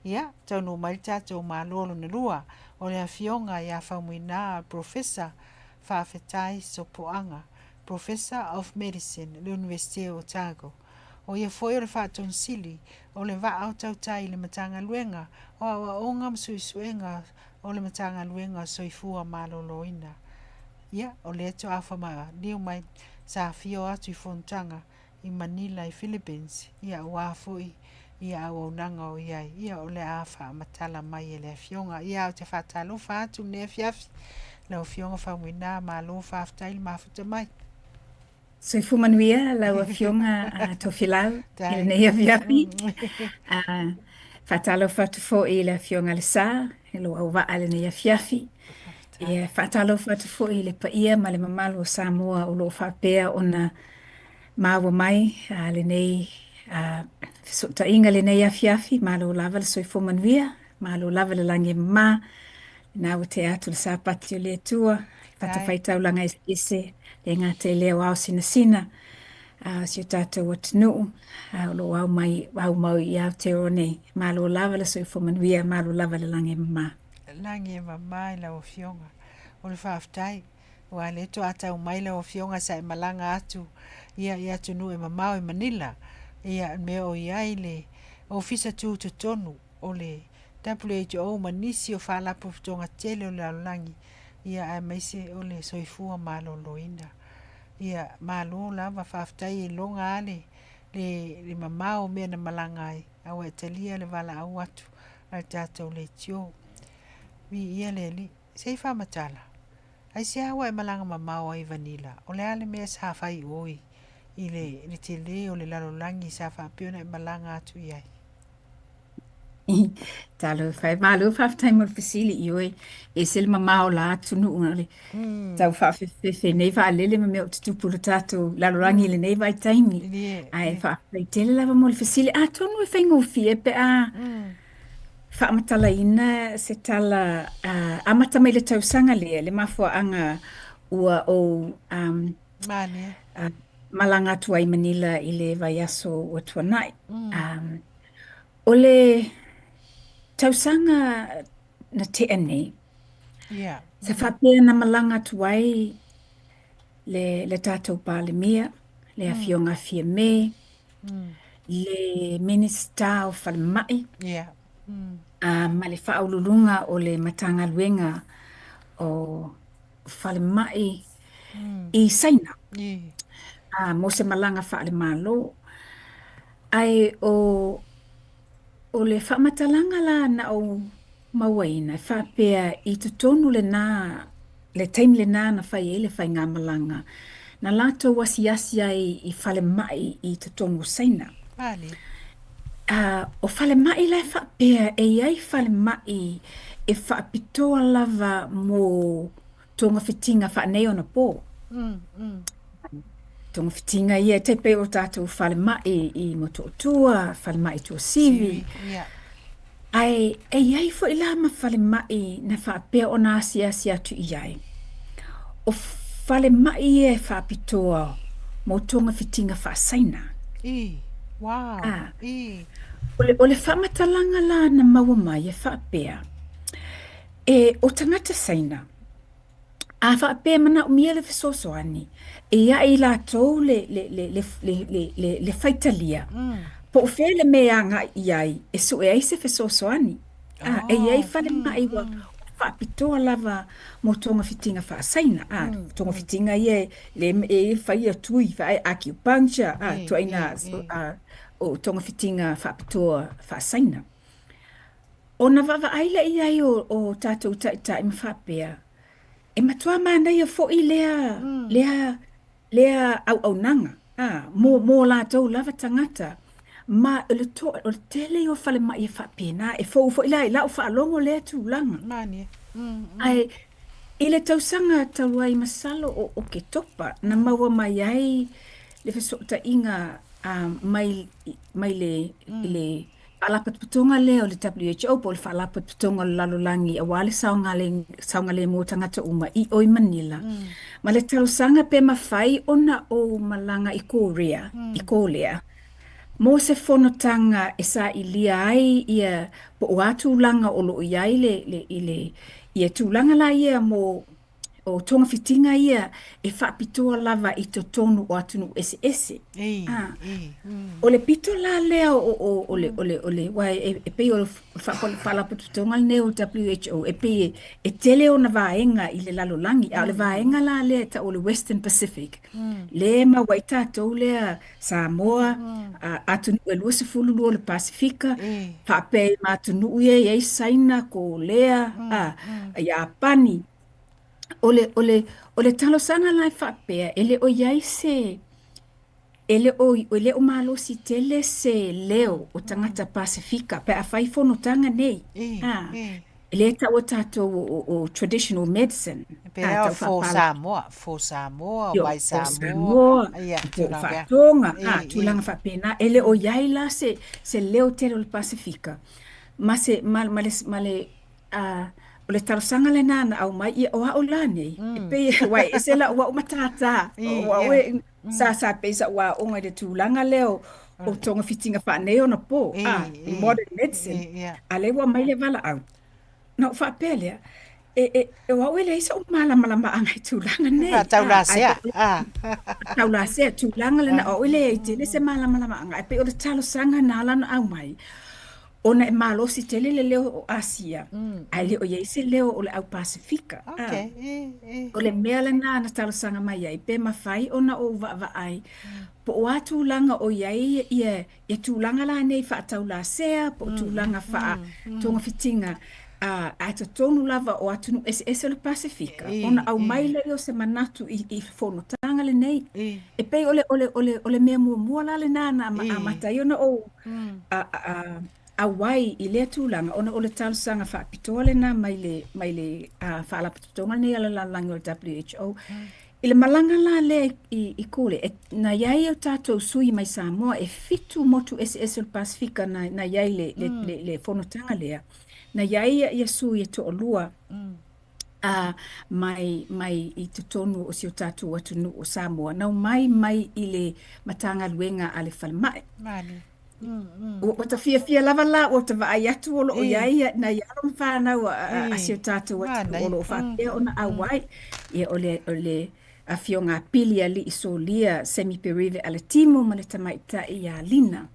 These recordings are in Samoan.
Ia, taunuu mai le tatou Malo lona lua, o le Afioga ia Faumuina Professor Faafetai Sopoaga, Professor of Medicine, le Iunivesite o Otago. O ia foi o le Faatonu Sili o le Vaa o Tautai i le Matagaluega o Aoaoga ma Suesuega o le Matagaluega o Soifua Maloloina. Ia, o lea toafa maliu mai sa afio atu i fonotaga i Manila i Philippines, ia aua foi ia auaunaga o i ai, ia o le a faamatala mai e le Afioga. Ia, ou te faatalofa atu i lenei afiafi, lau Afioga Faumuina, malo faafetai le mafuta mai. Soifua manuia lau Afioga Tofilau i lenei afiafi. Faatalofa atu foi i le Afioga Lesa i lou auvaa i lenei afiafi. Ia, faatalofa atu foi i le paia ma le mamalu o Samoa o lo o faapea ona maua mai lenei fesootaiga i lenei afiafi. Malo lava le soifua manuia, malo lava le lagi e mama. Lena ua tea atu le Sapati o le Atua i fatafaitaulaga eseese, le gata i lea o ao sinasina o si o tatou atunuu o lo o au mai, aumau i Aotearoa nei. Malo lava le soifua manuia, malo lava le lagi e mama. Lagi e mama i lau Afioga. O le faafetai, aua o lea toa tau mai lau Afioga sa e malaga atu ia i atunuu e mamao i Manila, ia mea o i ai le Ofisa Tutotonu o le WHO ma nisi o faalapotopotoga tele o le lalolagi, ia aemaise o le soifua maloloina. Ia, malo lava, faafetai e iloga lava le, le, le mamao o mea na malaga ai, a ua e talia le valaau atu a le tatou leitio. Viia le Alii. Se i faamatala, aisea ua e malaga mamao ai i Vanila? O le a le mea sa fai oi i le, le tele o le lalolagi sa faapea ona e malaga atu i ai? Talofa e, malo faafetai mo le fesili ioe, e ese le mamao o la atunuu o le tau faafefefe nei vaalele ma mea o tutupu i le tatou lalolagi i lenei vaitaimi. Ae faafetai tele lava mo le fesili. Atonu e faigofie pe a faamatalaina se tala amata mai le tausaga lea, le mafuaaga ua ou malaga atu ai i Manila i le vaiaso ua tuanai. O le tausaga na tea nei, sa faapea na malaga atu ai le, le tatou Palemia, le Afioga Fiame, le Minisita o Falemai, ma le Faauluuluga o le Matagaluega o Falemai i Saina, mo se malaga faale-Malo. Ae o, o le faamatalaga la na ou mauaina e faapea i totonu lena, le taimi lena na fai ai le faigamalaga, na latou asiasi ai i falemai i totonu o Saina. A, o falemai la e faapea e i ai falemai e faapitoa lava mo togafitiga faaneionapo. Togafitiga ia e tai pei o tatou falemai i Motootua, falemai i Tuasivi. Ae e i ai foi la ma falemai na faapea ona asiasi atu i ai. O falemai ia e faapitoa mo togafitiga faasaina. Wow. O le, o le faamatalaga la na maua mai e faapea, e, o tagata Saina, A faapea e manaomia le fesoasoani, e ia i latou le, le, le, le, le, le, le, le faitalia, po o fea le mea e agai i ai e sue ai se fesoasoani. A, e i ai falemai ua faapitoa lava mo togafitiga faasaina. A, togafitiga ia e, le, e fai tui, acupuncture, a, tuaiga a, o togafitiga faapitoa faasaina. Ona vaavaai lea i ai o, o tatou taitai ma faapea, e matua manaia foi lea, lea, lea auaunaga, a, mo, mo latou lava tagata. Ma o le, to, o le tele ia o falemai e faapena, e fou foi la i lau faalogo lea tulaga. Manaia. Ae i le tausaga talu ai masalo o Oketopa na maua mai ai le fesootaiga a, mai, mai le, le Faalapotopotoga lea o le WHO po o le Faalapotopotoga o le Lalolagi aua le saogalemu o tagata uma i o i Manila, ma le talosaga pe mafai ona ou malaga i Korea, i Kolea. Mo se fonotaga e sailia ai ia po o a tulaga o lo o i ai le, le, i le, ia tulaga la ia mo o togafitiga ia e faapitoa lava i totonu o atunuu eseese. A, o le pito la lea o, o, o le, o le, o le, aua e, e pei o le Faalapotopotoga lenei o WHO, e pei e, e tele ona vaega i le lalolagi, a o le vaega la lea e tau o le Western Pacific, lea e maua ai tatou lea Samoa, atunuu e 22 o le Pasefika, faapea ai ma atunuu ia e i ai Saina, Kolea, Iapani. O le, o le, o le talosaga la e faapea, e le o i ai se, e le o, e le o malosi tele se leo o tagata Pasefika pe a fai fonotaga nei. A, e lea e taua tatou o, o, o traditional medicine, E pei a, tau for Samoa, for Samoa, by Samoa, Samoa, ia, po o Faatoga, a, tulaga faapena. E le o i ai la se, se leo tele o le Pasefika ma se, ma, ma le, ma le, a, o le talosaga lena na aumai, ia, o au la nei, e pei, aua e ese lau au matata, o au e, sa, sa pei sa ou aoga i le tulaga lea o, o togafitiga faaneionapo, a, modern medicine, a lea ua aumai le valaau. Ona ou faapea lea, e, e, o au e leai so'u malamalamaaga i tulaga nei. Faataulasea, a. Faataulasea, tulaga lena, o au e leai tele se malamalamaaga, ae pei o le talosaga na ala ona aumai, ona e malosi tele le leo o Asia, ae le o i ai se leo o le au Pasefika. Okay. O le mea lena na talosaga mai ai, pe mafai ona ou vaavaai, po o a tulaga o i ai ia Ia tulaga la nei faataulasea po o tulaga faatogafitiga, a, ae totonu lava o atunuu eseese o le Pasefika, ona aumai lea o se manatu i, i fonotaga lenei. E pei o le, o le, o le, o le mea muamua la lena na amata ai ona ou a, a, auai i lea tulaga, ona o le talosaga faapitoa lena mai le, mai le Faalapotopotoga lenei a le Lalolagi o le WHO. I le malaga la lea i, i Kule, e, na i ai o tatou sui mai Samoa, e fitu motu eseese o le Pasefika na, na i ai le, le, le, le fonotaga lea. Na i ai ia, ia sui e toalua a, mai, mai i totonu o si o tatou atunuu o Samoa, na omai mai i le Matagaluega a le Falemai. Mani. Ua ta fiafia lava la ua ta vaai atu o lo o i ai nai alo ma fanau a si o tatou atunuu o lo o faapea ona auai. Ia o le, o le Afioga a Pili Alii Solia Semi Perive Aletimo ma le tamaitai ia Lina.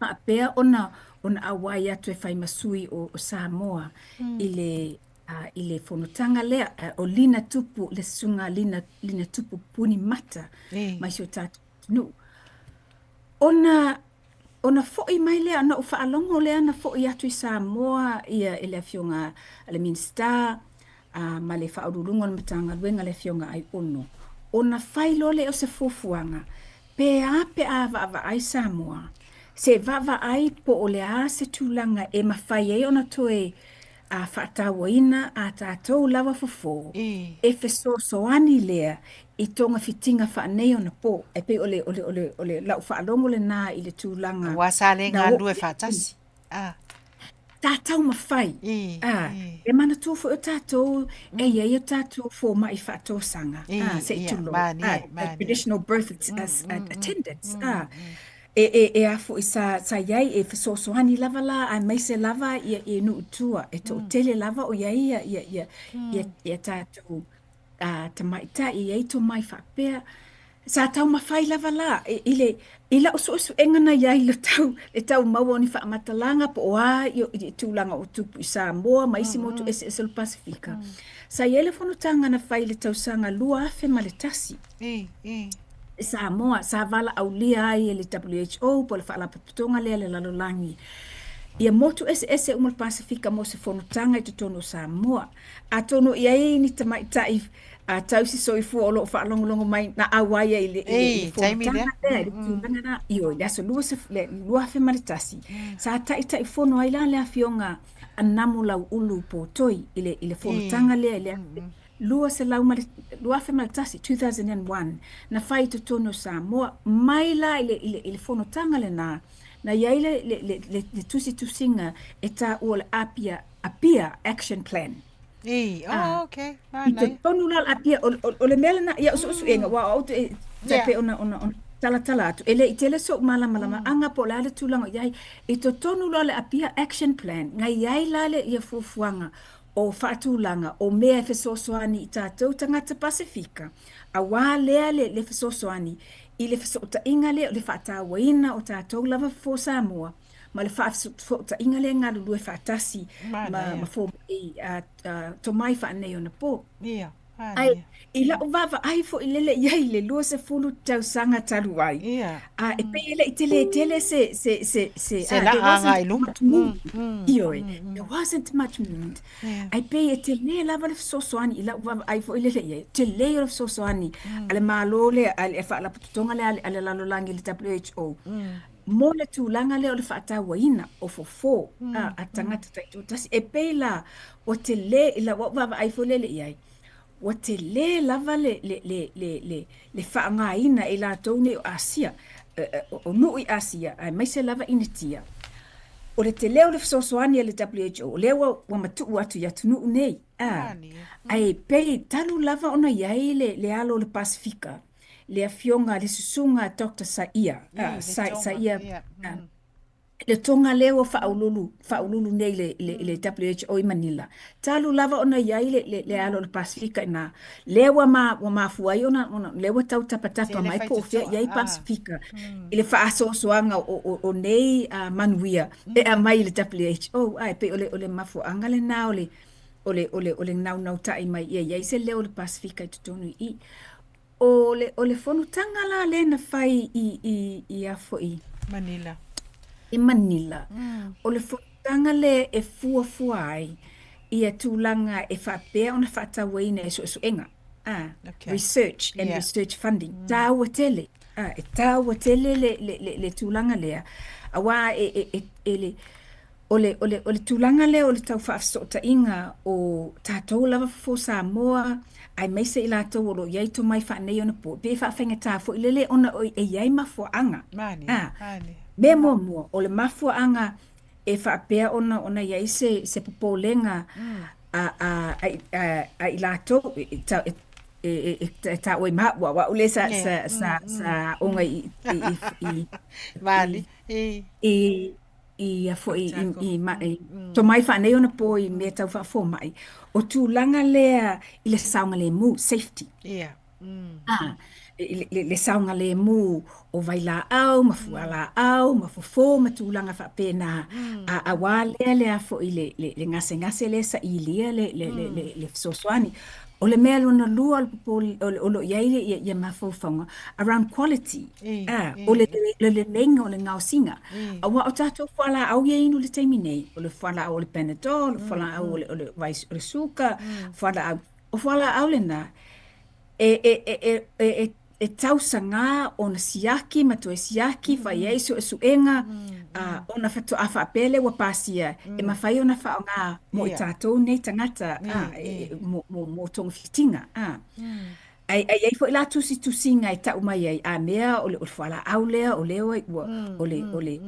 Faapea ona, ona auai atu e fai ma sui o, o Samoa i le, i le fonotaga lea. O Lina Tupu, le susuga Lina, Lina Tupu Punimata mai si o tatou atunuu. Ona, ona foi mai lea, ona ou faalogo lea na foi atu i Samoa ia i le afioga a le Minisita a, ma le Faauluuluga o le Matagaluega le afioga Aiono, ona fai loa lea o se fuafuaga, pe a pe a vaavaai Samoa, se vaavaai po o le a se tulaga e mafai ai ona toe a faatauaina a tatou lava fofo e fesoasoani lea i togafitiga faaneionapo. E pei o le, o le, o le, o le lau faalogo lena i le tulaga Aua sa le na oo galue faatasi. A. Sa taumafai. A, e manatua foi o tatou e i ai o tatou fomai faatosaga, a, se i tulou, a, traditional birth attendants, a, E, e, e a foi sa, sa i ai e fesoasoani lava la, aemaise lava ia, i nuu tua, e toatele lava o i ai ia, ia, ia, ia, ia tatou a, tamaitai e i ai tomai faapea. Sa taumafai lava la i, i le, i lau suesuega na i ai le tau, le tau maua o ni faamatalaga po o a i, i tulaga o tupu i Samoa ma isi motu eseese o le Pasefika. Sa i ai le fonotaga na fai i le tausaga 2001. I Samoa, sa valaaulia ai e le WHO po o le Faalapotopotoga lea a le Lalolagi ia motu eseese uma o le Pasefika mo se fonotaga i totonu o Samoa. Atonu i ai ni tamaitai a tausi soifua o lo o faalogologo mai na auai ai i le, i le, i le fonotaga lea, i le tulaga lena, ioe, i le aso 2001, sa taitaifono ai la le Afioga a Namo Lauulu Potoi i le, i le fonotaga lea i le 2001, 2001, na fai i totonu o Samoa, mai la i le, i le, i le fonotaga lena, na i ai le, le, le, le, le tusitusiga e taua o le Apia, Apia Action Plan. I, oh, Ah, okay, i manaia. totonu la o le Apia, o, o, o le mea lena, ia o suesuega, aua o au te, tai pei ona, ona, ona talatala atu, e le i tele soʻu malamalamaaga po o le a le tulaga o i ai. I totonu loa o le Apia Action Plan, na i ai la le ia fuafuaga o faatulaga o mea e fesoasoani i tatou tagata Pasefika, auā lea le le fesoasoani i le fesootaiga lea o le faatauaina o tatou lava fofo Samoa ma le faafesootaiga lea e galulue faatasi ma ma fomai tomai faaneionapo. Ia. Ae i la'u vaavaai foi lele i ai i le 20 tausaga talu ai, a e pei e le i telē tele se, se, se, se, Se a, there la'a wasn't agai i luma. much movement. Ioe, there wasn't much movement. Ae pei e telē lava le fesoasoani i la'u vaavaai foi lele i ai, telē o le fesoasoani a le Malo lea, a le Faalapotopotoga lea a le Lalolagi, le WHO, mo le tulaga lea o le faatauaina o fofo a, a tagata taitoatasi. E pei la ua telē, i lau au vaavaai foi lele i ai, ua telē lava le, le, le, le, le, le faaaogaina e i latou nei o Asia, o nuu i Asia, aemaise lava Initia. O le telē o le fesoasoani a le WHO, o lea ua, ua matuu atu i atunuu nei, a, ae pei talu lava ona i ai le, le alo o le Pasefika, le afioga le susuga Doctor Saia, Saia, le Tonga lea ua faauluulu, faauluulu nei i le, le, le WHO i Manila. Talu lava ona i ai le, le, le alo o le Pasefika i ina, lea ua, ma, ua mafua ai ona, ona, lea ua tau tapatapa mai po o fea i ai Pasefika i le faasoasoaga o, o, o nei uh, manuia e aumai i le WHO. Ae pei o le, o le mafuaaga lena o le, o le, o le, o le naunautai mai ia i ai se leo o le Pasefika i totonu i i. O le, o le fonotaga la lea na fai i, i, i a foi? Manila. I Manila. O le fonotaga lea e fuafua ai ia tulaga e faapea ona faatauaina e suesuega, a, Okay. research and research funding. Tāua tele, a, e tāua tele le, le, le, le tulaga lea, auā e, e, e, e le, O le, o le, o le tulaga lea o le tau faafesootaiga o tatou lava fofo Samoa, aemaise i latou o lo o i ai tomai faaneionapo, e pei e faafaigata foi lele ona e i ai mafuaaga. Mani, A, mani. mea muamua, o le mafuaaga e faapea ona, ona i ai se, se popolega a, a, a, a, a i latou, e, e, e, e, e, e taua ai ma au, au lea sa, sa, sa, sa aoga i, i, i, i, Mani, i. i, i ia foi i, i, ma, i tomai faaneionapo i mea tau faafomai, o tulaga lea i le saogalemu, safety. Ia. A, le, le, le saogalemu o vailaau ma fualaau ma fofo ma tulaga faapena, a, auā lea lea foi le, le, le gasegase lea e sailia le, le, le, le, le fesoasoani. O le mea lona lua o le popole, o, o lo o i ai ia, ia mafaufauga, around quality. A, o le, le leleiga o le gaosiga. Aua o tatou fualaau ia e inu i le taimi nei, o le fualaau o le Panadol, o le fualaau o le, o le, vai, o le suka, fualaau, o fualaau lena, e, e, e, e, e, e, e tausagā ona siaki ma toe siaki, fai ai suesuega, a, ona faatoa faapea lea ua pasia, e mafai ona faaaoga mo i tatou nei tagata, a, e, e, mo, mo, mo togafitiga, a. Ae e i ai foi la tusitusiga e tau mai ai, a mea o le, o le fualaau lea, o lea ua, ua o le, o le,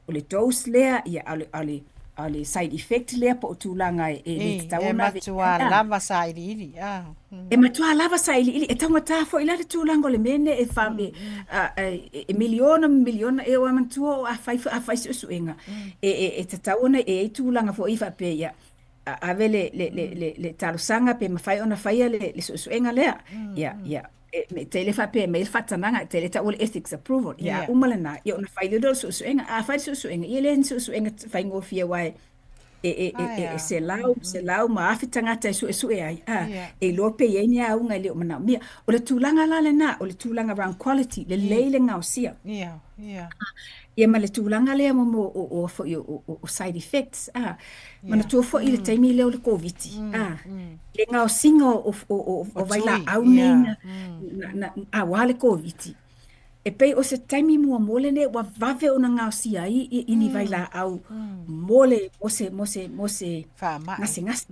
o le dose lea, ia, a o le, a o le, a o le side effect lea po o tulaga e, e le E, tatau e ona ave i matua ai. A, lava sailiili, a. e matua lava sailiili, e taugata foi la le tulaga o le mea nei e fa, e, a, e, e miliona ma miliona, e o manatua o a fai, a fai suesuega, e, e, e tatau ona e i ai tulaga foi i faapea, ia, ave le, le, le, le, le talosaga pe mafai ona faia le, le suesuega lea. Ia, ia, e, me tele faapea mai le faatanaga, e tele taua le ethics approval. Ia, a uma lena, ia ona fai lea o le suesuega. A fai le suesuega, ia e le ni suesuega faigofie aua e, e, e, e, e, e selau, selau ma afe tagata e suesue ai, a, e iloa pe i ai ni auga e le o manaomia. O le tulaga la lena, o le tulaga around quality, lelei le gaosia. Ia, ia. Ia ma le tulaga lea mo mo o o foi o o o side effects a. Manatua foi le taimi lea o le Koviti a, le gaosiga o o o O o tui, vailaau nei ia, na na na auā le Koviti. E pei o se taimi muamua lenei ua vave ona gaosia ai i ni vailaau mo le mo se mo se mo se Faamai. gasegase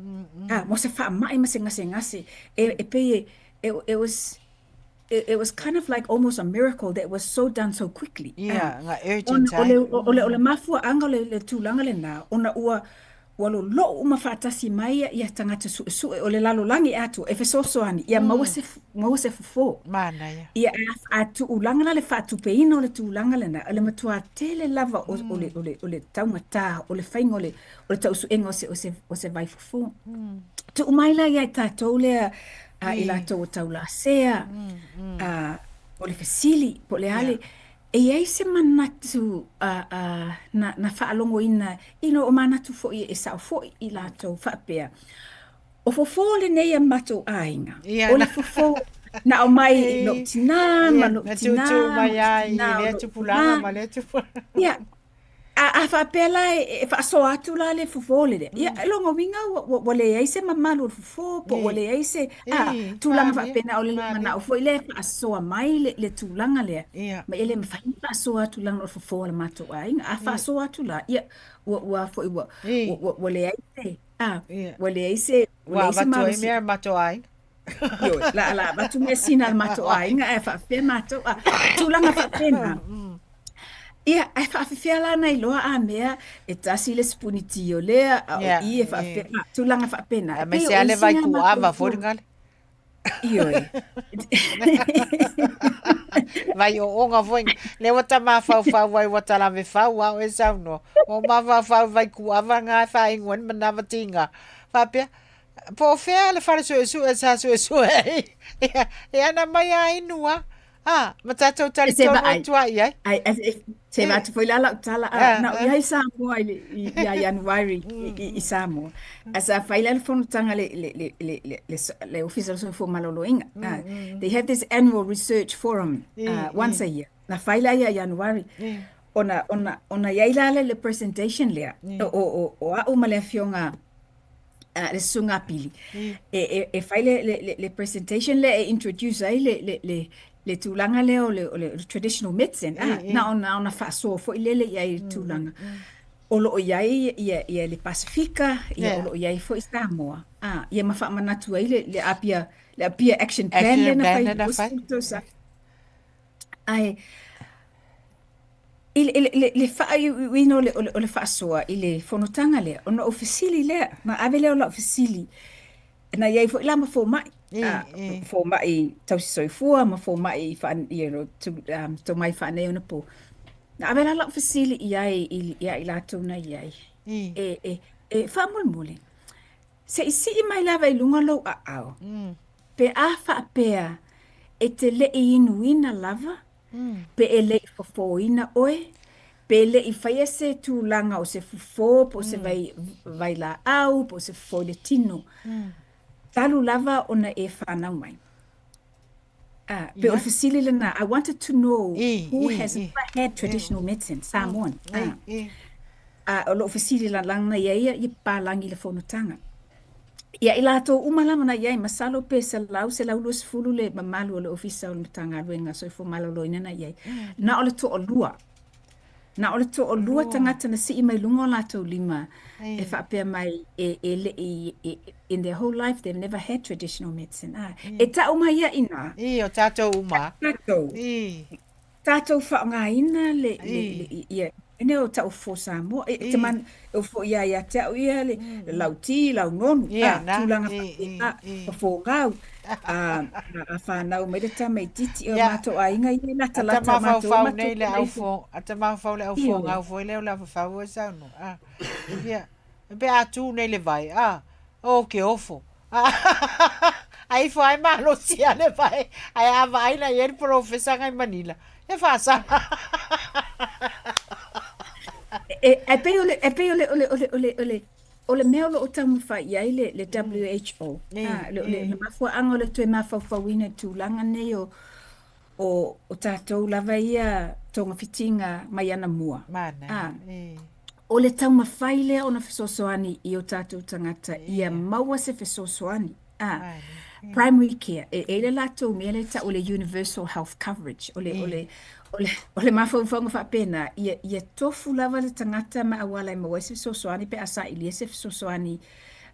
a, mo se faamai ma se gasegase. E e pei e it it was it, it was kind of like almost a miracle that was so done so quickly. Ia, Ah, na ona urgent o ai. le, o le, o le mafuaaga o le, le tulaga lena, ona ua, ua lolo'u uma faatasi mai ia tagata su'esu'e o le lalolagi atoa e fesoasoani ia maua se maua se fofo. Manaia. Ia a, a tuulaga la le faatupeina o le tulaga lena, o le matuā tele lava o, o le, o le, o le taumatā o le faiga o le, o le tausuega o se, o se, o se vaifofo. Tuu mai la ia i tatou lea a i latou o taulasea, a, o le fesili po o le a le, E i ai se manatu na, na faalogoina, you know, o manatu foi e sao foi i latou faapea, o fofo lenei a matou aiga, Ia, o le na, fofo na aumai i lou i, tinā ma ia, lou na tinā tuutuu ma mai le lava tinā i o lea lou tupulaga tinā. ma lea tupulaga. Ia, A, a faapea la e, e faasoa atu la le fofo lea, ia, lona uiga ua, ua, ua leai se mamalu o le fofo, po ua I, leai se, a, i, tulaga malie, faapena, o le le malie. manao foi lea e faasoa mai le, le tulaga lea, Ia, ma e le mafai ona faasoa atu leaga o le fofo a le matou aiga. A i, faasoa atu la, ia, ua, ua foi, ua, ua, i, ua, ua leai se, a, ia. ua leai se, ua Ua leai se avatu ai malosi. mea e matou aiga. Ioe, la, la avatu measina a le matou aiga ae faapefea matou, a, tulaga faapena. Ia, ae faafefea la ona iloa a mea e tasi le sipuni tio lea, a o Ia, i e i. faafefea, a, tulaga faapena. E pei Aemaise o lava le isi vai na kuava foi mafaufau. le Ioe. Vai ooga foi. Lea ua ta mafaufau ai ua talave fau a o e saunoa. Ua ou mafaufau i vai kuava na e faaigu ai le manava tiga. Faapea, po o fea le fale suesue sa suesue ai. Ia, ia na mai a inu a. A, ma tatou Se talitonu vaai. atu ai i ai. Ai, ai, ai, se E, avatu foi la lau tala, a, a, na o a. i ai Samoa i, le, i, ia Ianuari i, i, i Samoa. A sa fai la le fonotaga le, le, le, le, le, le, le Ofisa o le Soifua Maloloina. They have this annual research forum once a year. Na fai la ia Ianuari. Ona, ona, ona i ai la le, le presentation lea, o, o, o, o au ma le afioga le susuga a Pili, e, e, e fai le, le, le, le presentation lea e introduce ai le, le, le, le tulaga lea o le, o le traditional medicine, ah, na ona, ona faasoa foi lele i ai i le tulaga. O lo o i ai ia, ia le Pasifika, ia o lo o i ai foi Samoa, ah, ia ma faamanatu ai le, le Apia, le Apia Action Plan lea Action na plan fai i lea le na fai. 20 tausaga. Ae, I le, le, le, le faaiuiuina o le, o le, o le faasoa i le fonotaga lea, ona ou fesili lea, na ave lea o lau fesili, na i ai foi la ma fomai, I, a, i. fomai tausi soifua ma fomai faa, you know, tu, um, tomai faaneionapo. Na ave la lau fesili i ai i, ia i latou na i ai, I. e, e, e faamolemole, se i sii mai lava i luga lou aao, pe a faapea e te le i inuina lava Pe e le i fofoina oe, pe le i faia se tulaga o se fofo po o se vai, vailaau po o se fofo i le tino, talu lava ona e fanau mai. Ah, pe o le Ia. fesili lena, I wanted to know I, who i, has i. never had I, traditional medicine, Samoan. i, Ah, i. ah, o lou fesili lalana ia ia, ia papalagi i le fonotaga. Ia i latou uma lava na i ai, masalo pe 100, 120 le mamalu o le Ofisa o le Matagaluega Soifua Maloloina na i ai. Na o le toalua, na o le toalua Lua. tagata na sii mai luga o latou lima e I, faapea mai e, e le i, e, in their whole life they've never had traditional medicine. Ah, e i. tau mai ia inā, I, o tatou uma. tatou. I, Tatou faaaogaina le, le, le, i, ia, ene o tau fofo Samoa, e, te i. man, e fo ia ia te au ia le, le lau ti, lau nonu, Ia, a, na. tulaga I, whapea, i, a, i. fofo gau, a, a, a whanau mai le tamaititi o Ia, matou aiga ia a ta lata lata matou e mafaufau matou nei le pona au ifo. fo, a ta mafaufau le au Ioe. fogau foi lea o le afafau e saunoa. A, ia, pe a tu nei le vai, a, o ke ofo. A ifo ai malosi a le vai, ae a vaai la i ai le polofesa ngai Manila, e faasala. E, e pei o le, e pei o le, o le, o le, o le, o le, o le mea o lo o taumafai i ai le, le WHO, I, a, le, le, i, le mafuaaga o le toe mafaufauina i tulaga nei o, o, o tatou lava ia togafitiga mai anamua, manaia, a, i, o le taumafai lea ona fesoasoani i o tatou tagata ia ia, maua se fesoasoani, a, manaia, i, primary care, e, e i le latou mea lea e tau o le universal health coverage, o le, o i, le, o le, o le mafaufauga faapena, ia, ia tofu lava le tagata ma auala e maua ai se fesoasoani pe a sailia se fesoasoani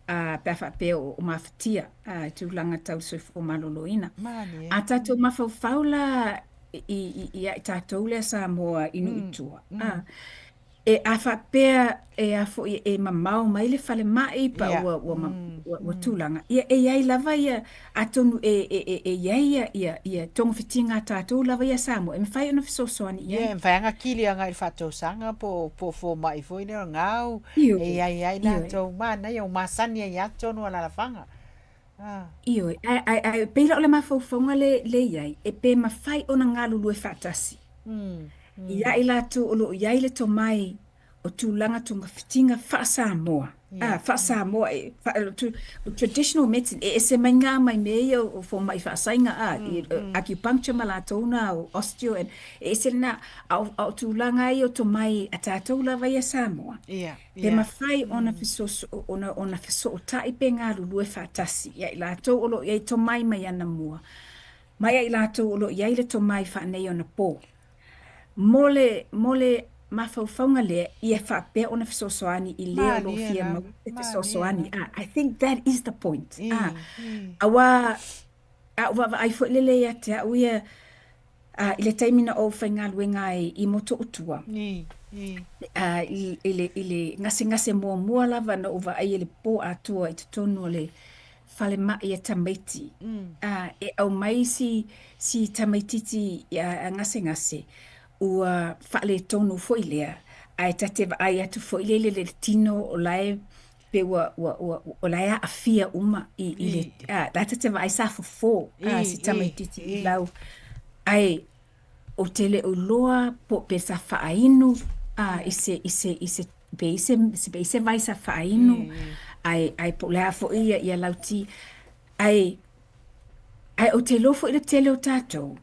a, pe a faapea o, o mafatia a, i tulaga tau soifua maloloina. malie, A tatou mafaufau la i, i, i, ia i tatou lea Samoa i nuu i tua, a, E a faapea e a foi e mamao mai le falemai pa Ia. ua ua ua ua tulaga, ia e i ai lava ia atonu e e e e i ai ia ia ia togafitiga a tatou lava ia Samoa e mafai ona fesoasoani i Ia, ai. e mafai lava ona kili agai i le faatausaga po o fomai foi lea o le gau, e Ioe, i ai lava i ioe. latou manaia ua masani ai lava totonu o alaalafaga. Ah. Ioe, ae ae ae pei la o le mafaufauga le le i ai, e pe mafai ona galulue faatasi ia i latou o lo o i ai le tomai o tulaga togafitiga faa-Samoa, a, faa-Samoa, e, faa, traditional medicine, e ese mai ngā mai mea ia o fomai faasaina, a, i, acupuncture ma latou na, o osteo, and, e ese lena, a o, a o tulaga ia o tomai a tatou lava ia Samoa, pe mafai ona fesoso, ona, ona fesootai pe galulue faatasi ia i latou o lo o i ai tomai mai anamua, ma ia i latou o lo o i ai le tomai faaneionapo. Mo le, mo le mafaufauga lea, ia faapea ona fesoasoani i le o lo o Malie fia lava, maua se malie fesoasoani. lava. I think that is the point. I, i. Aua a ou vaavaai foi lele ia te au ia, i le taimi na ou faigaluega ai i Motootua, I, i. i le, i le gasegase muamua lava na ou vaai i le pō atoa i totonu o le falemai a tamaiti, e aumai si, si tamaititi a gasegase, ua faaletonu foi lea, ae ta te vaai atu foi lele i le tino o la e pe ua, ua, ua, o la e aafia uma i, i le, I, la ta te vaai sa fofo, i, si i, tamaititi i i. lau, ae Ou te le o iloa po pe sa faainu a i se i se i se pe i se pe i se vai sa I, faainu i. ae ae po o le a foi ia ia lauti ae ae ou te iloa foi le tele o tatou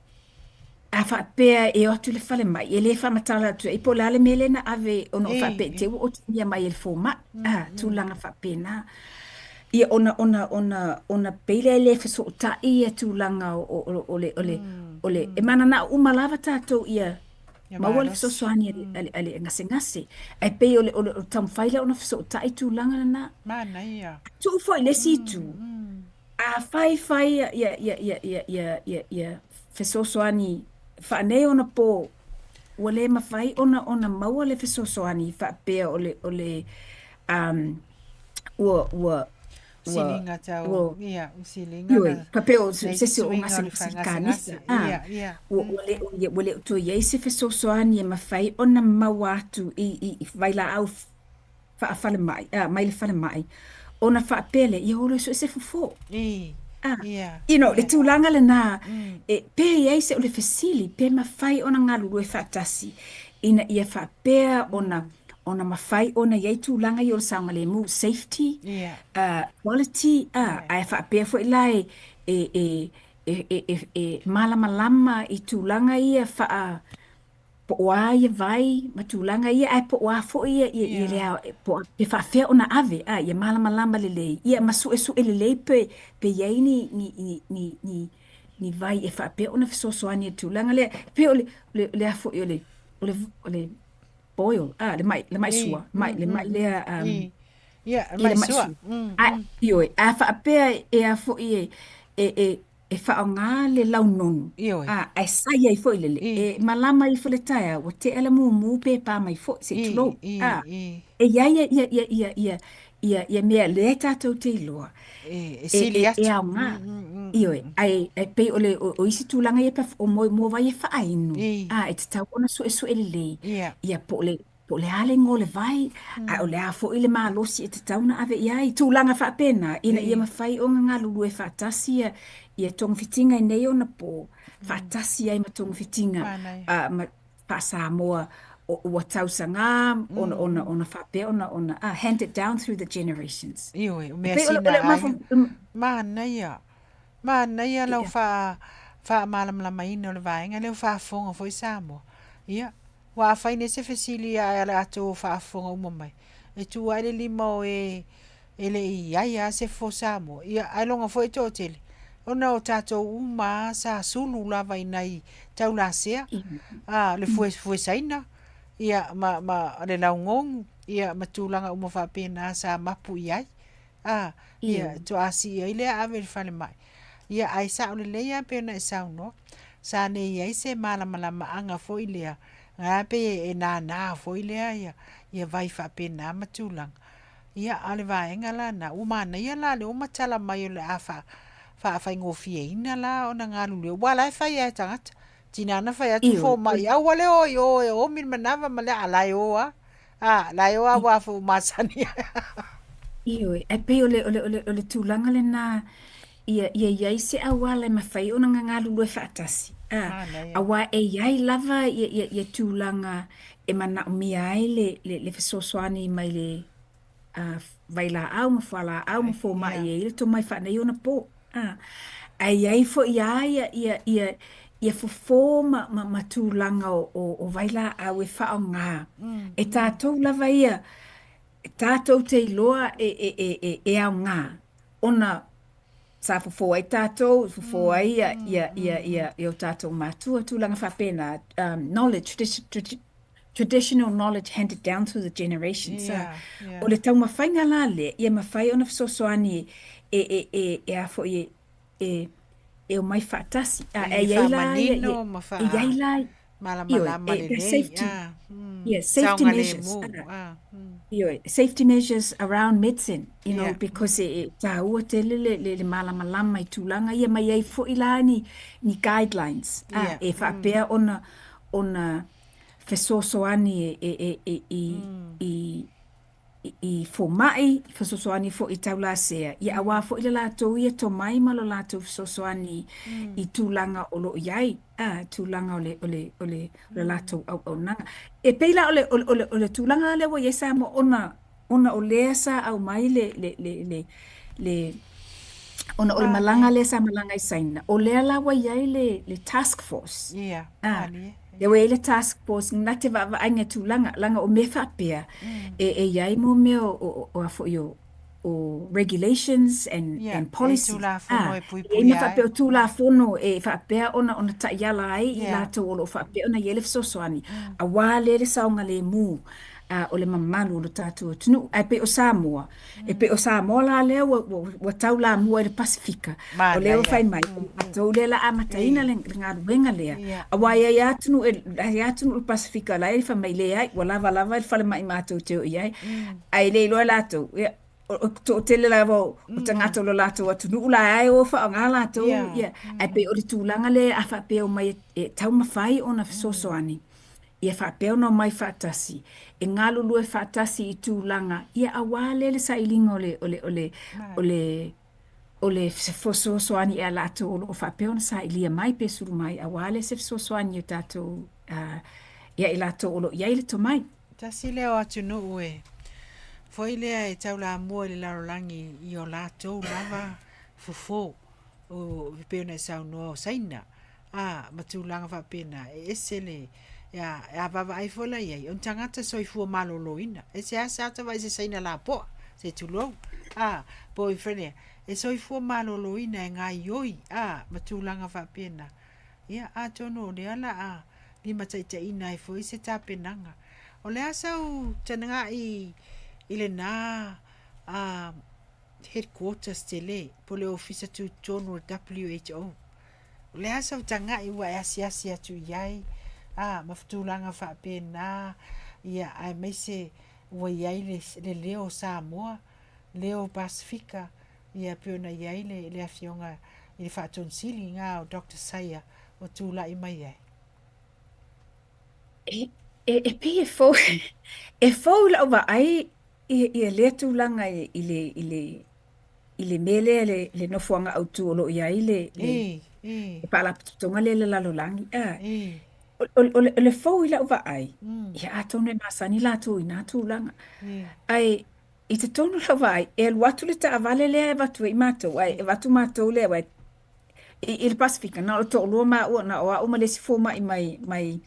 a faapea e o atu i le falemai e le faamatala atu ai po o le a le mea lea na ave ona o I, faapea i. te i ua otegia mai e le fomai a tulaga faapena. Ia ona ona ona ona pei lea e le fesootai ia tulaga o o o le o le o le e mananao uma lava tatou ia Ia maua le malosi. fesoasoani a le a le a le gasegase. Ae pei o le o le taumafai lea ona fesootai tulaga lena. Manaia. Tuu foi i le isi itu, afai fai ia ia ia ia ia ia ia ia fesoasoani faaneionapo ua le mafai ona ona maua le fesoasoani faapea o le o le um ua ua ua Siliga tau, ua ia, siliga ioe, na, faapea o se nei se isi o suiga o le gasegase i le faigasegase. kanisa, a, Ia, ia, ua ua le o ua le o toe i ai se fesoasoani e mafai ona maua atu i i i vailaau faafalemai, a, mai le falemai, ona faapea lea, ia o loa e sue se fofo. I, A, ia, you know, le ia, tulaga lena, e, pe i ai se o le fesili, pe mafai ona galulue faatasi ina ia faapea ona ona mafai ona i ai tulaga ia o le saogalemu, safety, ia, quality, ia. ae faapea foi la e, e, e, e, e, e, e malamalama i tulaga ia faa po o a ia vai ma tulaga ia, ae po o a foi ia, ia, ia le Ia, ao, po, pe faafefea ona ave, a, ia malamalama lelei, ia ma suesue lelei pe, pe i ai ni, ni, ni, ni, ni, ni vai e faapea ona fesoasoani i le tulaga lea. E pei o le, le, le a foi o le, o le, o le boil, a, le mai, le mai i, sua, mai, le mai lea, i. Ia, i mai le mai sua. sua. A, ioe, a faapea e a foi e, e, e, e faaaoga le launonu, Ioe, a, ae sai ai foi lele, i, e malama ifo le taeao, ua tea le mumu pe pa mai foi, se i i, tulou. i, A, i. e i ai ia, ia, ia, ia, ia, ia, ia mea lea tatou te iloa, E, e e, sili e, e atu. aoga. Ioe, ae, ae pei o, le, o, o isi tulaga ia pe o mo, mo vai e faainu, I, a, e tatau ona suesue lelei, ia, ia po o le, po o le a le igoa o le vai, a o le a foi le malosi e tatau ona ave i ai, tulaga faapena, ina ia i. mafai ona galulue faatasi ia, ia togafitiga i nei ona po, faatasi ai ma togafitiga Manaia. ma, faa-Samoa ua tausaga ona, ona, ona faapea ona, ona hand it down through the generations. Ioe, o E mea pei o le, o sina le aiga. mafau... Manaia. Manaia lau faa faamalamalamaina o le vaega lea ua faafofoga foi Samoa. Ia, ua afai nei se fesili ae o le a tou faafofoga uma mai, e tu ae le lima o e e le i i ai lava se fofo Samoa. Ia, ailoga foi e toatele, ona o tatou uma lava sa sulu lava i nai taulasea, a, le fue, fuesaina, ia, ma, ma le laugogu, ia, ma tulaga uma faapena sa mapu i ai. A, ia, tuaa sii ai lea ave i le falemai. Ia, ae sao lelei lava pei ona e saunoa, sa le i ai se malamalamaaga foi lea Ae pei e nānā foi lea ia, ia vai faapena ma tulaga. Ia, a o le vaega la lena, ua manaia la lea ua matala mai o le a faa, faafaigofieina la ona galulue, aua la e fai lava e tagata. Tiga na fai atu fomai, aua le o i o e omi le manava ma le, a la e o lava. A, la e o lava aua foi ua masani ai. Ioe, ae pei o le, o le, o le, o le tulaga lena, ia, ia i ai se auala e mafai ona galulue faatasi, a, Manaia. aua e i ai lava ia, ia, ia tulaga e manaomia ai le, le, le fesoasoani mai le a, vailaau ma fualaau ma fomai e i ai le tomai faaneionapo. A, ae i ai foi lava ia, ia, ia, ia fofo ma, ma, ma tulaga o, o, o vailaau e faaaoga e tatou lava ia, tatou te iloa e, e, e, e, e aoga ona sa fofo ai tatou, fofo ai ia, ia, ia, ia, ia o tatou matua, tulaga faapena, knowledge, traditional knowledge handed down through the generations. Yeah, yeah. O le taumafaiga la lea, ia mafai ona fesoasoani e, e, e, e a foi e, e, e omai faatasi. A, E e i ai la, ia, ia, faamanino ma e i ai la, ioe, faamalamalama e, the lelei, safety, a, yeah, safety measures. saogalemu, a, Ioe, safety measures around medicine, you know, because e tāua tele le, le, le mālamalama i tulaga ia ma i ai foi la ni, ni guidelines, a, e faapea ona, ona fesoasoani e, e, e, e, i, i, i, i fomai, fesoasoani foi i taulasea, ia aua foi le latou ia tomai ma lo latou fesoasoani i tulaga o lo o i ai. A, tulaga o le, o le, o le, o le latou auaunaga. E pei la o le, o le, o le, o le tulaga lea ua i ai Samoa ona, ona o lea sa aumai le, le, le, le, le, ona o le malaga Malie. lea sa malaga i Saina, o lea la ua i ai le, le task force. Ia, A, malie. lea ua Ia. i ai le task force na te vaavaai i tulaga, leaga o mea faapea, e, e i ai mo mea o, o, o a foi o, o regulations and, Ia, and e i ai policies, Tulafono a, e e i ai mea puipuia faapea ai. o Tulafono e faapea ona ona taiala ai i latou o lo o faapea ona i ai le fesoasoani, aua lea le saogalemu a, o le mamalu o lo tatou atunuu. Ae pei o Samoa, e pei o Samoa la lea ua, ua, ua taulamua i le Pasefika, o lea ua Manaia. fai mai, o matou lea o le a amataina le, le galuega lea, aua e i ai lava atunuu, e i ai lava atunuu o le Pasefika la e fai mai, leai, ua lava lava le falemai matou te o i ai. Ae le iloa e latou, ia, o o toatele lava o o tagata o lo latou atunuu la e o faaaoga latou, ia, ae pei o le tulaga lea a faapea omai e, e taumafai ona fesoasoani, ia faapea ona omai faatasi, e galulue faatasi i tulaga, ia aua lea le sailiga o le, o le, o le, o le, o le fesoasoani ia latou o lo o faapea ona sailia mai pe sulu mai, aua lea se fesoasoani i o tatou, ia i latou o lo o i ai le tomai. Tasi lea o atunuu e foi lea e taulamua i le lalolagi i o latou lava fofo, o, e pei ona e saunoa o Saina, a, ma tulaga faapena, e ese le, a, a vaavaai foi la i ai, o ni tagata soifua maloloina. E seasea ota vaai i se Saina lapoa, se tulou, a, po o i lea, e soifua maloloina e gaoioi, a, ma tulaga faapena. Ia, atonu o lea la a limataitaiina ai foi se tapenaga. O le a sau taga'i i lena a headquarters tele po o le ofisa tutotonu o le WHO? O le a sau taga'i ua e asiasi atu i ai a ma tulaga faapena, ia, aemaise ua i ai le, le leo o Samoa, leo Pasefika, ia e pei ona i ai le, le afioga i le Faatonu Sili na o Doctor Saia ua tulai mai ai. E, e, e pei e fou, e fou i lau vaai ia, ia lea tulaga i, i le, i le, i le mea lea, le, le nofoaga autu o lo o i ai le, le, E, e, le Faalapotopotoga lea i le lalolagi. A, e, o, o, o le, o le fou i lau vaai, ia atonu e masani latou i nā tulaga. e, Ae I totonu lau vaai, e alu atu le taavale lea e avatu ai matou, ae avatu matou lea, aua i, i le Pasefika, na o le toalua maua, na o au ma le isi fomai mai, mai,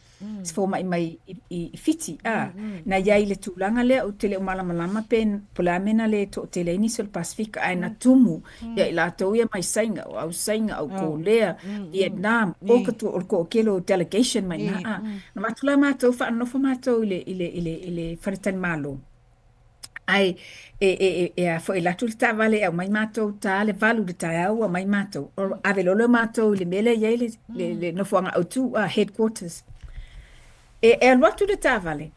se fomai mai i, i, i Fiti, a, na i ai i le tulaga lea, ou te le o malamalama pe, po o le a mea na le toatele ai nisi o le Pasefika, ae na tumu ia i latou ia mai Saina, o au Saina, au Kolea, Vietnam, o ka o le toatele o delegation mai i ina, a. Na avatu la matou, faanonofo matou i le, i le, i le, i le faletalimalo. Ae e, e, e, e a foi e alu atu le taavale e aumai matou ta le 8 i le taeao ua aumai matou. O, ave loa lea o matou i le mea lea e i ai le, le, le nofoaga autu, headquarters. E, e alu atu le taavale,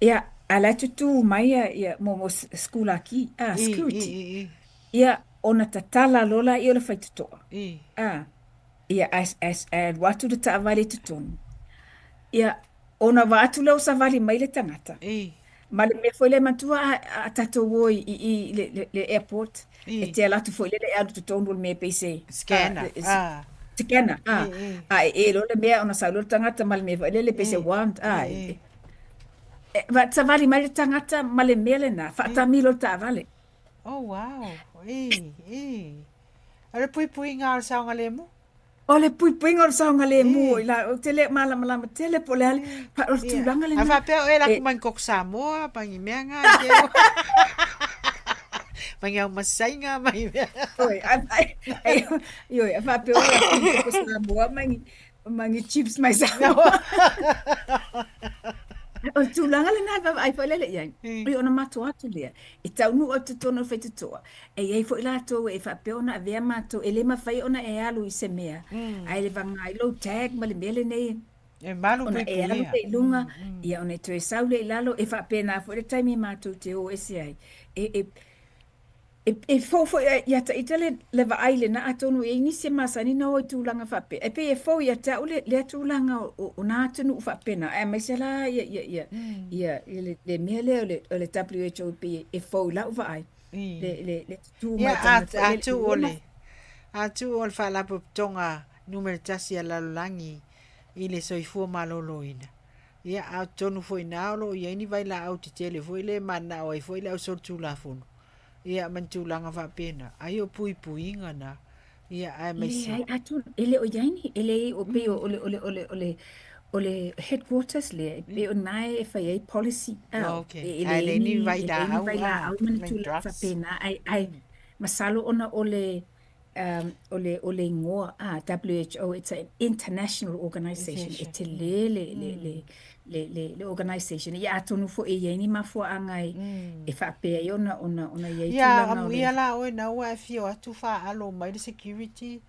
ia, a la e tutū mai ia, ia mo, mo sikulaki, a, I, i, security. i, i. Ia, ona tatala loa lea o le faitotoa. I. A, ia, ae, ae, ae alu atu le taavale i totonu. Ia, ona vaai atu lea o savali mai le tagata. I. Ma le mea foi lea manatua a, a tatou o i, i, i le, le, le airport, e I. te ala atu foi lele e alu i totonu o le mea e pei se, a, Scanner. le, se A. scanner, I, a, i. a e e loa le mea ona sau loa le tagata ma le mea foi lele pei I. se wand, I, a, i. e, e, savali mai le tagata ma le mea lena, I. faatamilo le taavale. Oh, wow. I, i. O le puipuiga o le saogalemu? O le puipuiga o le saogalemu o I. i la, ou te le malamalama tele po o le a le, I. o le Ia. tulaga A lena. faapea oe e alu E, atu ma ni koko Samoa, ma ni mea na i te ma ni au masaiga, ma ni mea. Oi, a, ai, ai, oi, a faapea oe e alu atu ma ni koko Samoa ma ni, ma ni chips mai Samoa. O le tulaga lena e vaavaai foi lele i ai. I. I ona matou atu lea, e taunuu atu i totonu o le faitotoa, e i ai foi latou e faapea ona avea matou, e le mafai ona e alu i se mea, ae le vaga ai lou tag ma le mea lenei, E malu ona e alu puipuia. lea i luga, ia ona e toe sau lea i lalo, e faapena foi le taimi matou te o ese ai. E, e, E, e fou foi ia te ita le, le vaai lena, atonu e i ai nisi e masani ona o i tulaga faapea. E pei e fou ia te au le, lea tulaga o, o, o nā atunuu faapena, aemaise la ia, ia, ia, ia, ia le, le mea lea o le, o le WHO e pei e fou i lau vaai, le, le, le tutū Ia, mai o a, tagata foi a lele, e tuu o le le, mafai. a tuu o le Faalapotopotoga numera tasi a le lalolagi i le soifua maloloina. Ia, a o totonu foi i ina o lo o i ai ni vailaau tetele foi lea e mananao ai foi le ausolitulafono, ia, ma ni tulaga faapena. Ai o puipuiga na, ia, aemaise. Leai, atonu, e le o i ai ni, e leai, o pei o, o le, o le, o le, o le, o le headquarters lea, e pei o lena e fai ai policy, a, Ok, e, e ae leai leai ni, ni e leai ni vailaau, a, vailaau ma ni ma ni tulaga drugs. faapena, ai, ai, masalo ona o le, um, o le, o le igoa, a, WHO, it's an international organization, e tele le, le, le, le, le, le organization, ia atonu foi e i ai ni mafuaaga e, e faapea ai ona, ona, ona i ai Ia, tulaga o le... amuia la oe na ua e afio atu faalo mai le security,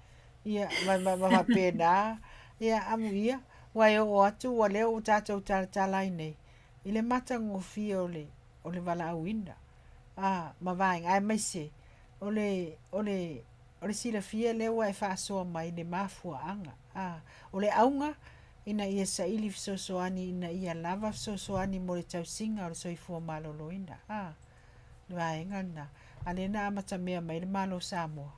ia, ma, ma, ma faapena, ia, amuia, ua e oo atu, ua lea ua tatou talatala ai nei, i le matagofie o le, o le valaauina, a, ma vaega, aemaise, o le, o le, o le silafia lea ua e faasoa mai i le mafuaaga, a, o le auga, ina ia saili fesoasoani ina ia lava fesoasoani mo le tausiga o le soifua maloloina. A, le vaega lena. A lea na amatamea mai le Malo o Samoa,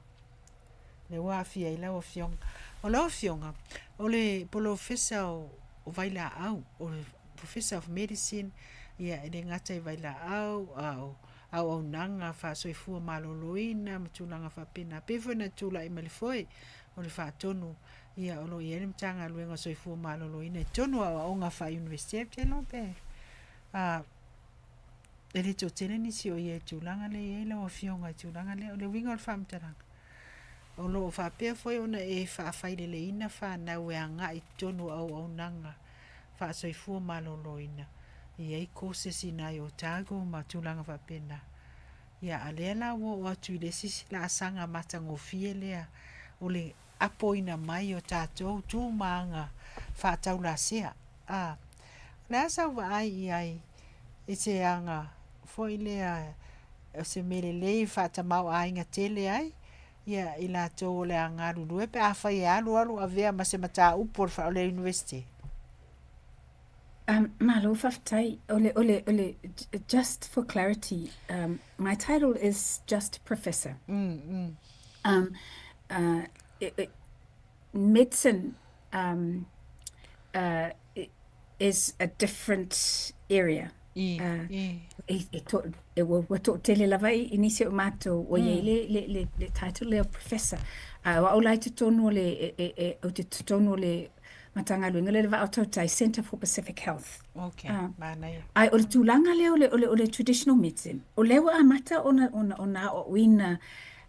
lea ua aafia ai lau Afioga. O lau Afioga, o le polofesa o, o vailaau, o le Professor of Medicine, ia e le gata i vailaau, a o auaunaga faasoifua maloloina ma tulaga faapena. Pei foi ona tulai mai le foe o le faatonu ia o lo o i ai le Matagaluega o Soifua Maloloina i totonu o aoaoga faa-Iunivesite, ou te iloa pe a e le toatele nisi o i ai i le tulaga lea e i ai lau Afioga i le tulaga lea. O le uiga o le faamatalaga, o lo o faapea foi ona e faafaileleiina fanau e agai i totonu o auaunaga faasoifua maloloina, e i ai courses i nai Otago ma tulaga faapena. Ia, a lea la ua oo atu i le isi laasaga matagofie lea o le apoina mai o tatou tu ma aga faataulasea. A, o le a sau vaai i ai i se aga foi lea o se mea lelei e faatamaoaiga tele ai ia i latou o le a galulue pe afai e alu alu avea ma se mataupu o le Iunivesite. Malo faafetai. O le, o le, o le, just for clarity, my title is just professor. Medicine is a different area. I, i. E, e to, e, ua, ua toatele lava i, i nisi o matou ua i ai le, le, le, le title lea o professor. A o au la i totonu o le, e, e, e, ou te totonu o le Matagaluega lea o le Vaa o Tautai, Centre for Pacific Health. Okay, Uh, manaia. Ai, o le tulaga lea o le, o le, o le traditional medicine, o lea ua amata ona, ona, ona aoaoina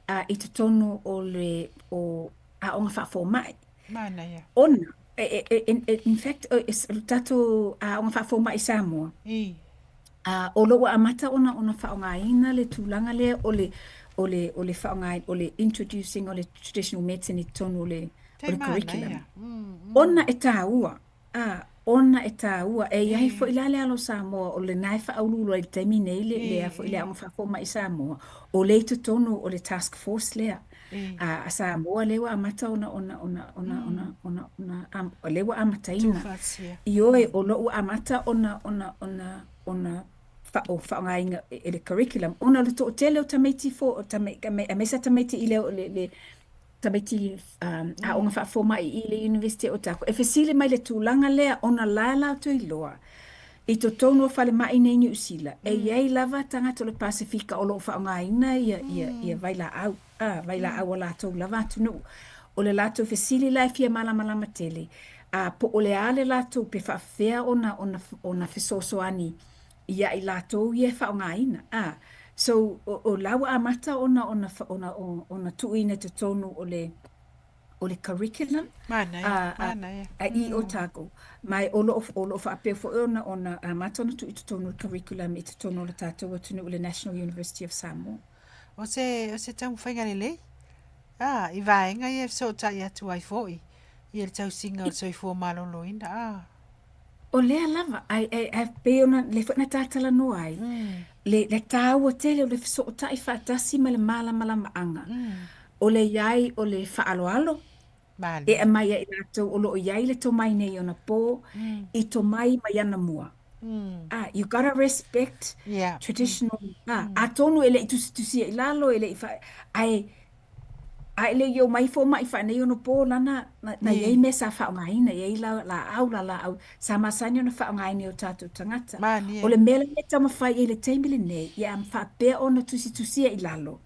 uh, i totonu o le o aoga faafomai. Manaia. Ona, e, e, e, e, in fact, o, o le tatou aoga faafomai i Samoa, I. uh, o lo ua amata ona ona faaaogaina le tulaga lea o le o le o le faaaoga o le introducing o le traditional medicine i totonu o le o Tai le curriculum. manaia. Ona e tāua, a, Ona e tāua, e i ai foi la le alo o Samoa o lena e faauluulu ai i le taimi nei le, le, foi le Aoga Faafomai i Samoa, o lea i totonu o le task force lea a Samoa lea ua amata ona, ona, ona, ona, ona, ona, ona, ona, lea ua amataina. Ioe, o lo o ua amata ona, ona, ona, ona faaaogaina e le curriculum ona o le toatele o tamaiti fo, tama, aemaise tamaiti i le, le, le tamaiti aoga faafomai i le University o Otago, e fesili mai le tulaga lea ona la e latou iloa i totonu o falemai nei i Niu Sila, e i ai lava tagata o le Pasefika o lo o faaaogaina ia, ia, ia vailaau, a, vailaau a latou lava atunuu. O le latou fesili la e fia malamalama tele, a, po o le a le latou, pe faafefea ona, ona, ona fesoasoani ia i latou ia e faaaogaina. A, so, o, o la ua amata ona, ona, ona, ona tuuina i totonu o le, o le curriculum Manaia, a, a, manaia. a i Otago. Ma e o lo o, o lo o faapea foi ona, ona amata ona tuu i totonu o le curriculum i totonu o le tatou atunuu i le National University of Samoa. O se, o se taumafaiga lelei, a, i vaega ia e fesootai atu ai foi i le tausiga o le soifua maloloina, a. O lea lava, ae, ae, ae pei ona, lea foi na ta talanoa ai, le, le tāua tele o le fesootai faatasi ma le malamalamaaga, o le i ai o le faaaloalo, e Malie. aumai ai i latou o lo o i ai le tomai nei onapō, i tomai mai anamua. Ah, you gotta respect traditional, ah, atonu e le i tusitusia i lalo, e le i fa, ae, A e le i omai fomai faaneionapo lana, na, na i ai mea sa faaaogaina, e i ai la, laau, la laau sa masani ona faaaogaina e o tatou tagata. O Malie. le mea lea e taumafai i ai i le taimi lenei, ia faapea ona tusitusia i lalo,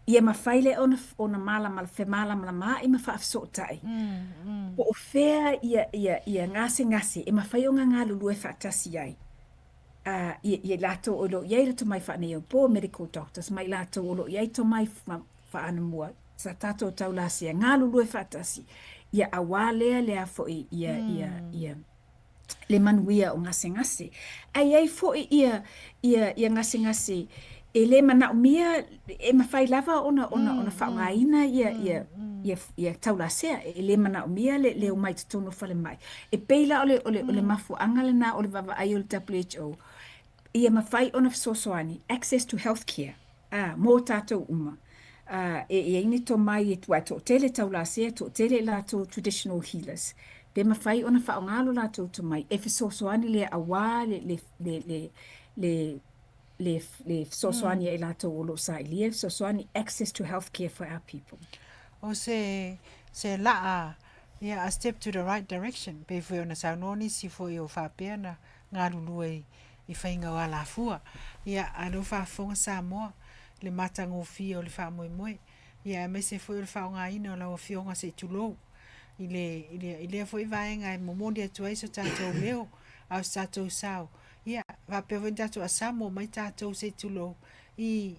ia mafai lea ona, ona malamalama, femalamalamaai ma faafesootai, po o fea ia, ia, ia gasegase e mafai ona galulue faatasi ai. A, ia, ia i latou o lo o i ai le tomai faaneionapo, medical doctors, ma i latou o lo o i ai tomai faaanamua, sa tatou taulasea, galulue faatasi, ia auā lea le a foi, ia, ia, ia, le manuia o gasegase. Ae i ai foi ia, ia, ia gasegase e le manaomia, e mafai lava ona, ona, ona faaaogaina ia, ia, ia, ia taulasea, e le manaomia le, le omai i totonu o falemai. E pei la o le, o le, o le mafuaaga lena o le vaavaai o le WHO, ia mafai ona fesoasoani, access to health care, ā, mō tātou uma. Ā, e i ai ni tomai e, aua e toatele taulasea, e toatele i latou traditional healers, pe mafai ona faaaoga lo latou tomai e fesoasoani lea auā le, le, le, le, le, le, le fesoasoani ia i latou o lo o sailia le fesoasoani, access to health care for our people. O se, se laa, ia, a step to the right direction, pei foi ona saunoa nisi foi o faapea na galulue i faiga o alafua. Ia, a o lea ua faafofoga Samoa i le matagofie o le faamoemoe, ia, aemaise foi o le faaaogaina o lau Afioga se i tulou i le, i le, i lea foi vaega e momoli atu ai so tatou leo, a o se tatou sao, ia, faapea foi ona tatou asamo mai tatou se i tulou i,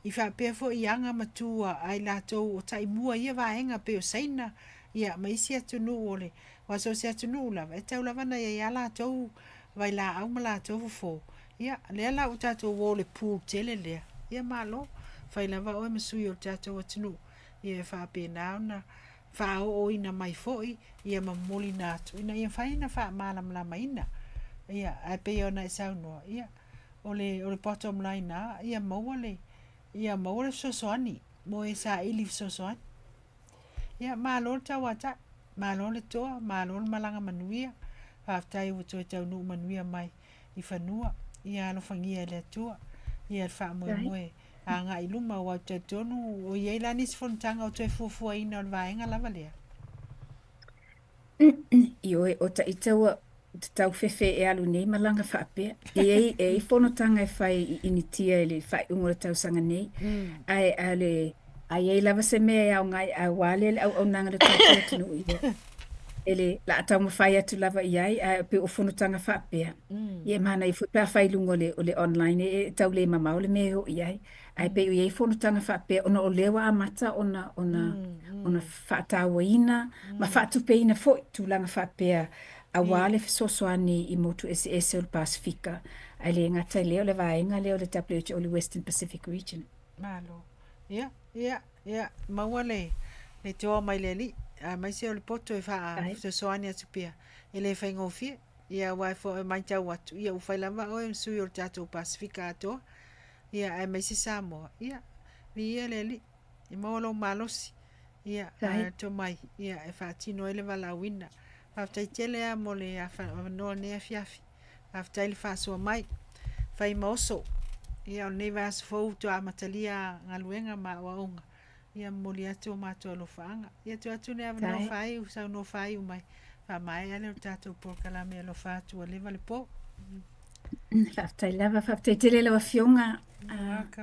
i faapea foi i aga ma tu a i latou o taimua i ia vaega pei o Saina, ia, ma isi atunuu o le, aua so o se atunuu lava, e tatau lava ona i ai lava latou vailaau ma latou fofo. Ia, lea la ua tatou o i le pool tele lea, ia malo, fai lava oe ma sui o le tatou atunuu, ia e faapena ona faaooina mai foi ia ma momoliina atu ina ia mafai ona faamalamalamaina. Ia, ae pei ona e saunoa, ia, o le, o le bottom line lava, ia maua le, ia maua le fesoasoani mo e saili fesoasoani. Ia, malo le tauatai, malo le toa, malo le malaga manuia. Faafetai ua toe taunuu manuia mai i fanua. Ia alofagia e le Atua ia le faamoemoe agai i luma, aua ou te talitonu o i ai la nisi fonotaga o toe fuafuaina o le vaega lava lea. Ioe, o ta ita ua te tau fefe e alu nei malaga faapea. E i ai, e i ai fonotaga e fai i Initia i le faaiuga o le tausaga nei, ae a le, a i ai lava se mea e aoga ai aua lea le auaunaga a le tatou atunuu ia, e le, la a taumafai atu lava i ai, ae pei o fonotaga faapea, ia e manaia foi pe a fai i luga o le, o le online, e, e tau le mamao le mea e oo i ai. Ae pei o i ai fonotaga faapea ona o lea ua amata ona, ona, ona faatauaina ma faatupeina foi tulaga faapea aua le fesoasoani i motu eseese o le Pasefika, ae le gata i lea o le vaega lea o le WHO, le Western Pacific Region. Malo. Ia, ia, ia, maua le, Le toa mai le Alii, aemaise o le poto e faafesoasoani atu pea, e le faigofie. Ia aua e foi e matau atu, ia ua fai lava oe ma sui o le tatou Pasefika atoa, ia aemaise Samoa. Ia, viia le Alii, ia maua lou malosi, ia tomai, ia e faatino ai le valaauina. Faafetai tele lava mo le avanoa o lenei afiafi. Faafetai le faasoa mai. Fai ma oso. Ia o lenei vaiaso fou faatoa amatalia galuega ma aoaoga. Ia momoli atu o matou alofaaga. Ia tuu atu le avanoa faaiu, saunoa faaiu mai. Faamaea lea o le tatou polokalame alofa atu ua leva le po. Faafetai lava, faafetai tele lau Afioga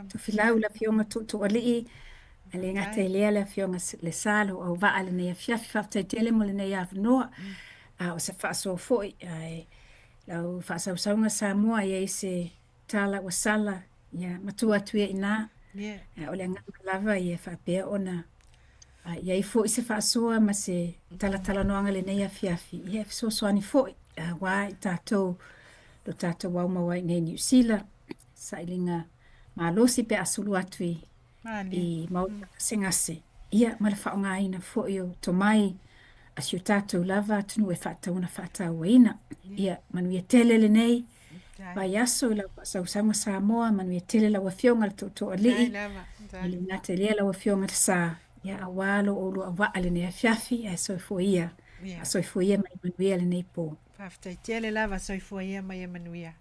Tofilau, le Afioga Tootooalii, e le gata i lea le Afioga Lesa, lou auvaa i lenei afiafi. Faafetai tele mo lenei avanoa. A o se faasoa foi, ae lau faasausauga Samoa e i ai se tala ua sala, ia matua atu ia i ina. O le agaga lava ia faapea ona i ai foi se faasoa ma se talatalanoaga i lenei afiafi, ia e fesoasoani foi aua i tatou lo tatou aumau ai i inei i Niu Sila, sailiga malosi pe a sulu atu i i maota gasegase, ia ma le faaaogaina foi o tomai a si o tatou lava atunuu e faatatau ona faatauaina. Ia manuia tele lenei vaiaso i lau faasausauga Samoa, manuia tele lau Afioga i le Tootooalii, e le gata i lea lau Afioga Lesa, ia aua lo oulua auvaa i lenei afiafi, ae soifua ia, soifua ia ma ia manuia lenei po. Faafetai tele lava, soifua ia ma ia manuia.